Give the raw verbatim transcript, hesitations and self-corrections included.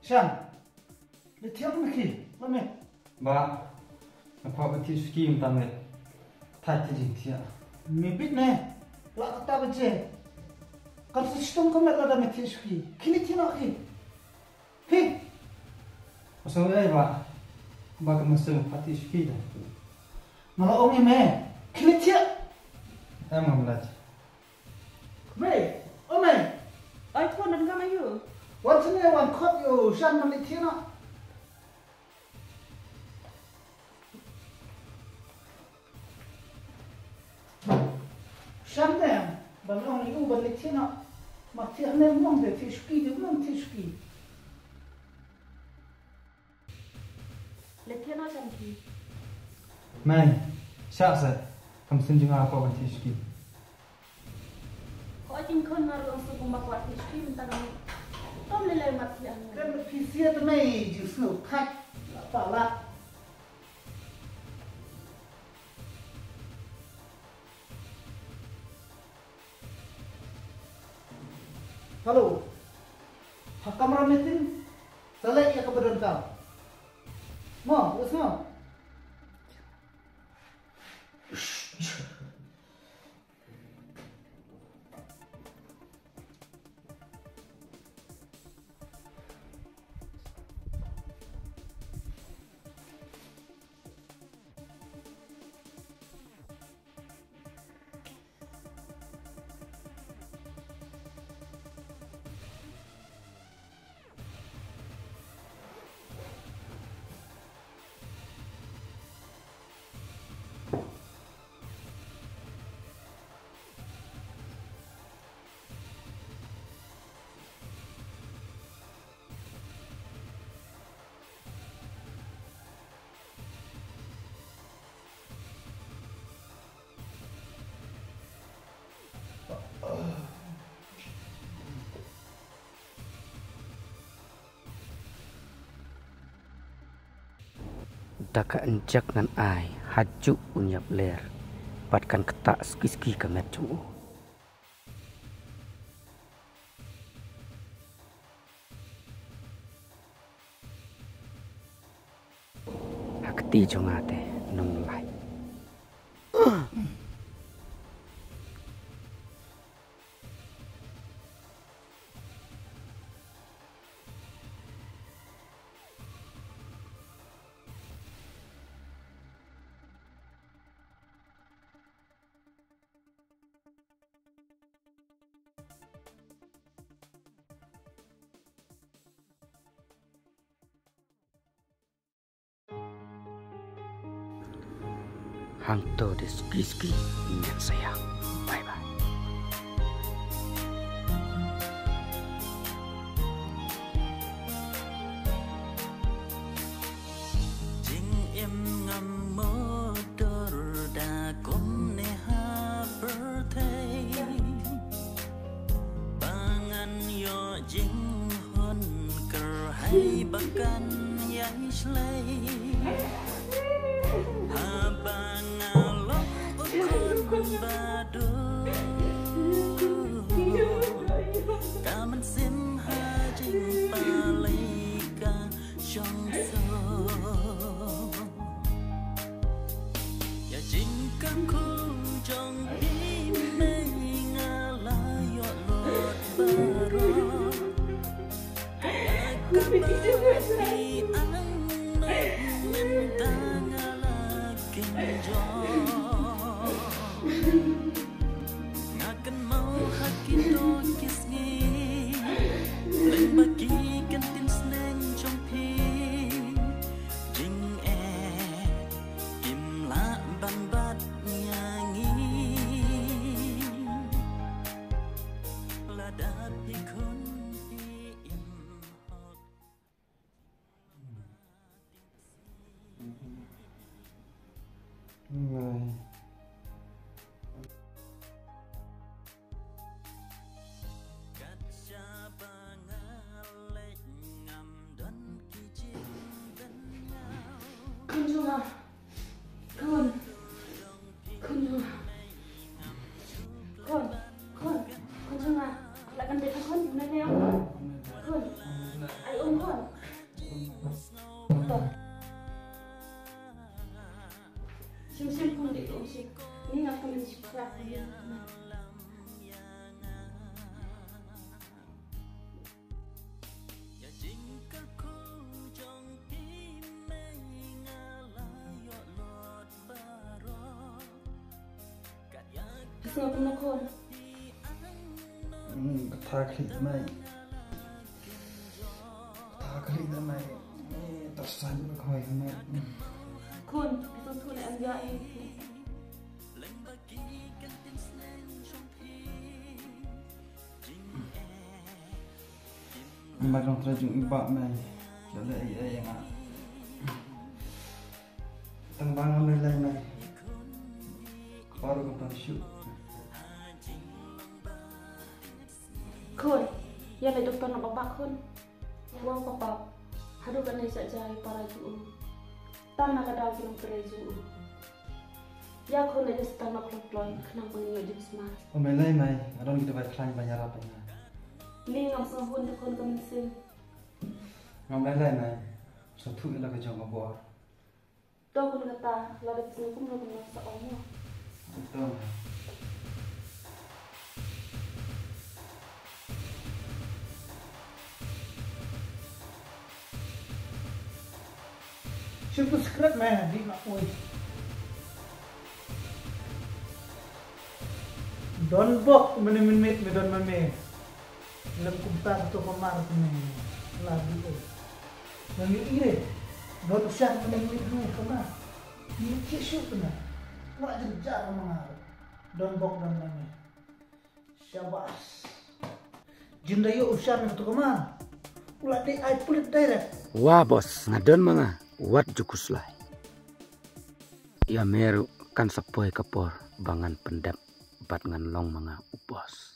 Shan. Leit thiah ma ki, la me. Bah, nga kwah ban thiah shuki mynta me. Thait te jingthiah. Me bit ne. La kata ba je. Kam sa shitom ka met lada me thiah shuki. Khie leit thiah noh ki. Hi. Ba sngewbha ei bah. Ba kam sa kwah thiah shuki da. Nga la ong ïa me. Khie leit thiah. Em ngam lait. Mei, o mei. Ai khun, don kam aiu? Wan sini, wan khot ïa u Shan ban leit thiah noh. Shan ne, ban ong ïa u ban leit thiah noh. Ma thiah ne mong de thiah shuki de mong thiah shuki. Leit thiah noh Shan ki. Mei, shah seh, kam sngewthuh jong nga hapoh ban thiah shuki. Ko jingkhun nga ruh ong sngewbha kwah thiah shuki mynta ka. Tom lei lei mat thiah. Kan phi sngewthuh te mei jingsngewthuh khat la pa la. Hello. Ha kamra meeting. Sa leh ïa kaba donkam. Mo, let's go. Da ka injek ngan ai ha juh u ñiap ler bad kan ktah suki suki ka met jong u. Ha kti jong nga te nonglait. Hangto de suki suki ngan sa ïam. Bye bye. Jingim ngam mudui da kumne ha pyrthei. Ba ngan ïoh jinghun kyrhai ba kan ïai shlei. Haba nga long u khun ba duk, ka mynsiem ha jingpalei ka shong suk. Ïa jingkyrkhu jong phi mei nga la ïoh lut baroh. Ïa kaba phi ai noh mynta nga la kynjoh. Nga kynmaw ha kito ki sngi, lem bad ki kyntien sneng jong phi. Jingeh kim lah ban bat ïa ngi. Lada phi khun phi im hok. Ngai. Khun jong nga. Khun. Khun jong nga. Khun. Khun. Khun jong nga. Lah kan beit ha khun, ne ne. Khun. Ai um khun. Sngap na khun. Hmm, ka tha khlieh da mei. Ka tha khlieh da mei. Eh, ta san ba khoi da mei. Khun, ka sngap khun em ya eh. Mei long trai jong i bah mei. Ïa leh ei ei ïa nga. Tang ba ngam lei lei mei. Ka par ka pan shuh. Khun, ïa lei doktor na ba ba khun. Ïa wow ka pap. Haduh kane sa jai para ju u. Tang na ka daw ki long trai ju u. Ïa khun na just tang na klok kloi khnang ba ngin ïoh jingkmen. O mei lei mei, nga don ki dawai khlaiñ ba ïarap ïa nga. Ni ngam sngewhun te khun ka mynsiem. Ngam lei lei mei, sa thuh ïa la ka jong ka bor. To khun kata, lada phi sngewhun kumno kumno sa ong mo. To. Shu subscribe me, di ma oi. Don bok mane minit me don ma me. Lem kumta to ko mar me. La di oi. Nang yu ire. Don usah mane minit me ko mar. Ni ki shu na. Wa jeng jar ma ngar. Don bok don ma me. Shabas. Jin da ïoh u Shan tu kama. U la dei ai pulit direct. Wa boss, nga don ma nga. Wat ju khuslai. Ïa me ruh kan sa poi ka por ba ngan pyndep bad ngan long ma nga u boss.